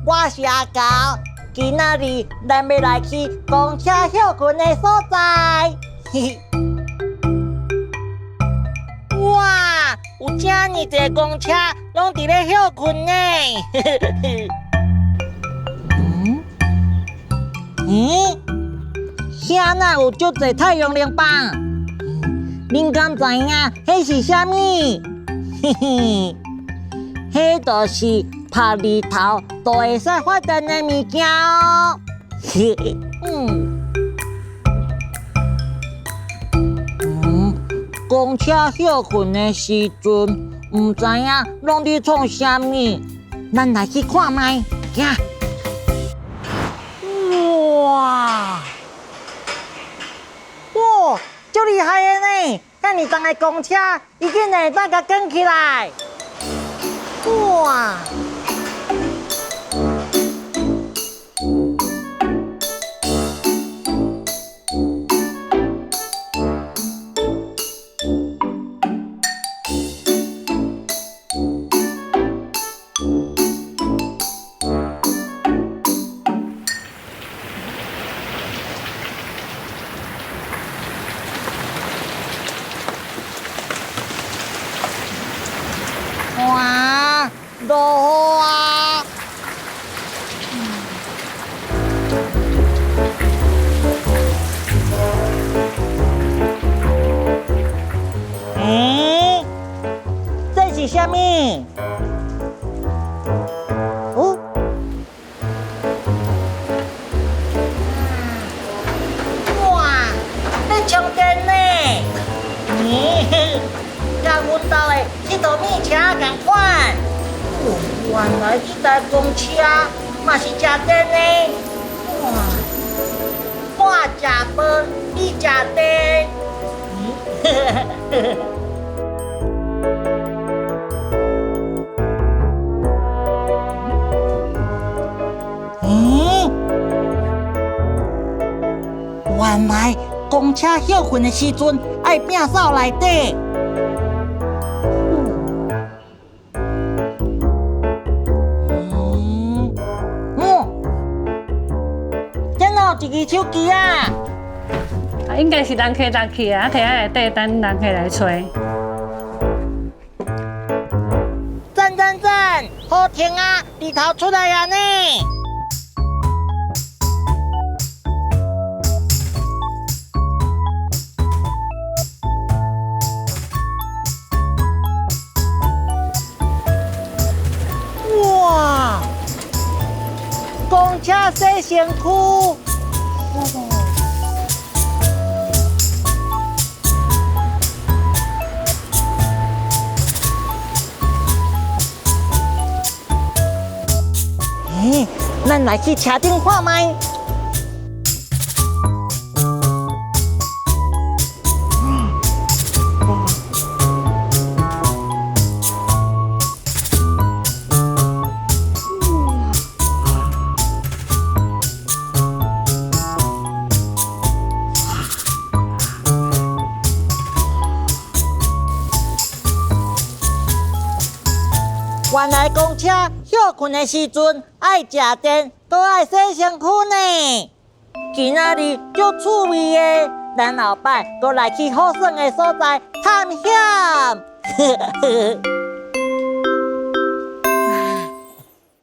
我是阿猴。今仔日咱欲來去公車歇睏的所在。嘿嘿。哇，有遮爾濟公車攏佇咧歇睏呢。嗯？咦？遐哪有足濟太陽能板？恁敢知影彼是啥物？嘿嘿，彼就是曝日頭都會使發電的物件哦。嘿，公車歇睏的時陣，毋知影攏佇創啥物，咱來去看覓，行。哇！哇，足厲害的呢！遮爾重的公車，伊竟然會當共扛起來！哇！哇，落雨啊！欸，這是啥物？哦，哇，咧充電呢！咦，佮阮兜的這台物車仝款。哦，原來這台公車嘛是食電的。哇，我食飯，你食電。嗯，原來公車歇睏的時陣愛摒掃內底。嗯，哦，這哪有一支手機啊？啊，應該是人客落去啊，提喺內底等人客來揣。讚讚讚，好停啊！日頭出來啊呢！哇！公車洗身軀。欸，咱來去車頂看覓。原來公車歇睏的時陣愛食電，閣愛洗身軀呢。今仔日足趣味的，咱後擺閣來去好耍的所在探險。